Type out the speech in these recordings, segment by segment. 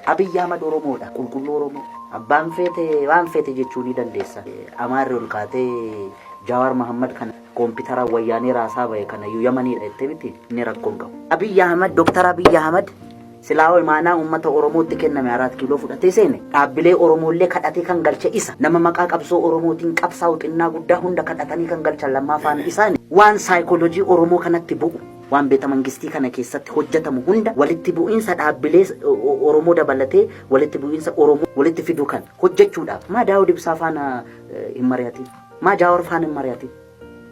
Abiyyi Ahmad Oromoodha. Qulqulluu Oromoo. Abbaan feete waan feete jechuu ni dandeessa. Amaarri ol kaatee Jawaar Mahammad kana koompitara wayyaanee raasaa bahe kana iyyuu Yamaniidha jettee miti inni rakkoon qabu. Abiyyi Ahmad Dooktar Abiyyi Ahmad silaa imaanaa uummata Oromootti kenname Araat Kiiloo fudhatee seene dhaabbilee Oromoollee kadhatee kan galche isa nama maqaa qabsoo Oromootiin qabsaa'u xinnaa guddaa hunda kadhatanii kan galchan lammaa faana isaani waan saayikoolojii Oromoo kanatti bu'u waan beeta mangistii kana keessatti hojjetamu hunda walitti bu'iinsa dhaabbilee Oromoo dabalatee walitti bu'iinsa Oromoo walitti fiduu kan hojjechuudhaaf maa Daawud Ibsaa faana hin mari'atin, maa Jaawar faana hin mari'atin,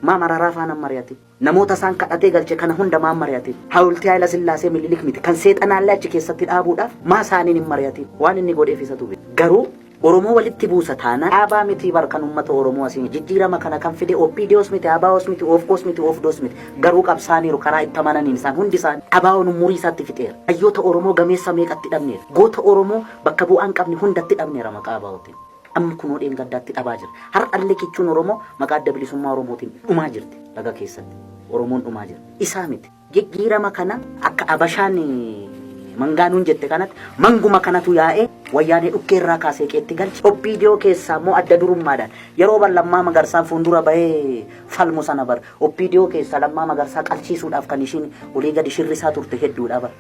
maa Mararaa faana hin mari'atin, namoota isaan kadhatee galche kana hunda maa hin mari'atin? Hawultii Haayila Sillaasee Mililik miti kan seexanaallee achi keessatti dhaabuudhaaf maa isaaniin hin mari'atin? Waan inni godheef isatu beeka. Garuu Oromoo walitti buusa taanaan dhaabaa miti bar kan uummata Oromoo asiin jijjiirama kana kan fide OPDOs miti, ABOs miti, OFCOs miti, OFDOs miti. Garuu qabsaaniiru karaa itti amananiin isaan hundi isaanii. ABOn umurii isaatti fixeera. Hayyoota Oromoo gameessa meeqatti dhabneera. Goota Oromoo bakka bu'aa hin qabne hundatti dhabneera maqaa ABOtiin. Amma kunoo dheengaddaatti dhabaa jira. Har'allee kichuun Oromoo maqaa Adda Bilisummaa Oromootiin dhumaa jirti laga keessatti. Oromoon dhumaa jira. Isaa miti. Jijjiirama kana akka Abashaan Mangaanuun jette kanatti manguma kanatu yaa'ee wayyaanee dhukkee irraa kaasee qeetti galche. OPDO keessaa immoo adda durummaadhaan yeroo bar Lammaa Magarsaan fuuldura bahee falmu sana bar OPDO keessaa Lammaa Magarsaa qalchiisuudhaaf kan ishiin olii gadi shirrisaa turte hedduudha bar.